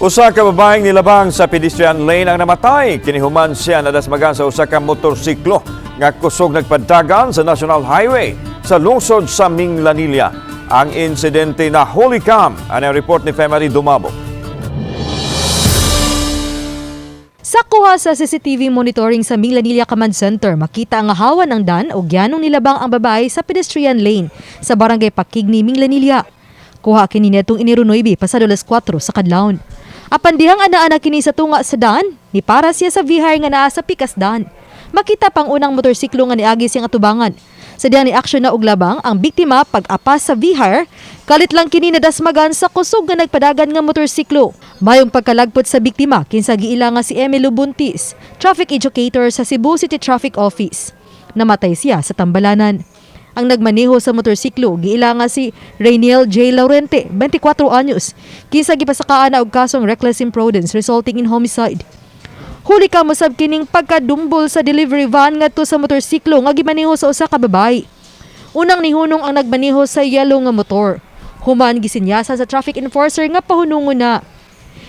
Usa ka babaeng nilabang sa pedestrian lane ang namatay. Kini human siya nadasmagan sa usa ka motorsiklo nga kusog nagpadagan sa National Highway sa lungsod sa Minglanilla. Ang insidente nahuli cam. Ang report ni Femary Dumabo. Sa kuha sa CCTV monitoring sa Minglanilla Command Center, makita ang hawan ng dan o gyanong nilabang ang babae sa pedestrian lane sa barangay Pakigni, Minglanilla. Kuha kini netong Enero 9 pasado alas 4 sa kadlawon. Apan dihang ana-ana kini sa tunga sa daan, ni para siya sa V-Hire nga naa sa pikas daan. Makita pang unang motorsiklo nga niagi siyang atubangan. Sa dihang ni aksyon na og labang ang biktima pag-apas sa V-Hire, kalit lang kini nadasmagan sa kusog nga nagpadagan nga motorsiklo. Mayong pagkalagpot sa biktima kinsa giila nga si Emilio Buntis, traffic educator sa Cebu City Traffic Office. Namatay siya sa tambalanan. Ang nagmaneho sa motorsiklo giila nga si Rainiel J. Laurente, 24 anyos, kinsa gipasakaan na og kasong reckless imprudence resulting in homicide. Huli ka mosab kining pagkadumbol sa delivery van ngadto sa motorsiklo nga gimaneho sa usa ka babae. Unang nihunong ang nagmaneho sa yellow nga motor. Human gisinyasan sa traffic enforcer nga pahunungon na.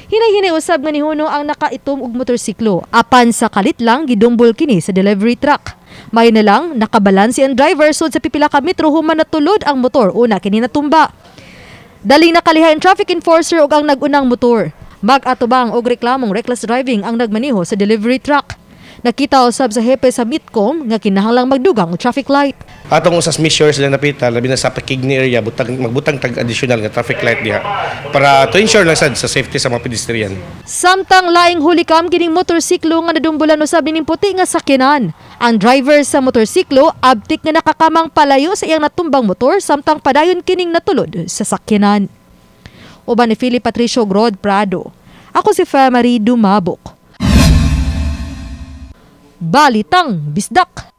Hinay-hinay usab nga nihunong ang nakaitom og motorsiklo. Apan sa kalit lang gidumbol kini sa delivery truck. May na lang nakabalanse ang driver sud sa pipila ka metro human natulod ang motor una kini natumba. Daling nakaliha ang traffic enforcer ug ang nag-unang motor. Mag-atubang og reklamong reckless driving ang nagmaneho sa delivery truck. Nakita usab sa hepe sa Mitcom nga kinahanglang magdugang og traffic light. Atong usas measures lang napita, labi na sa Pakigni area, butang, magbutang tag additional nga traffic light diha para to ensure lang sad sa safety sa mga pedestrian. Samtang laing hulikam kining motorsiklo nga nadumbulan usab nining puti nga sakyanan. Ang driver sa motorsiklo abtik nga nakakamang palayo sa iyang natumbang motor samtang padayon kining natulod sa sakyanan. Uban ni Philip Patricio Grod Prado. Ako si Femary Dumabok. Balitang Bisdak.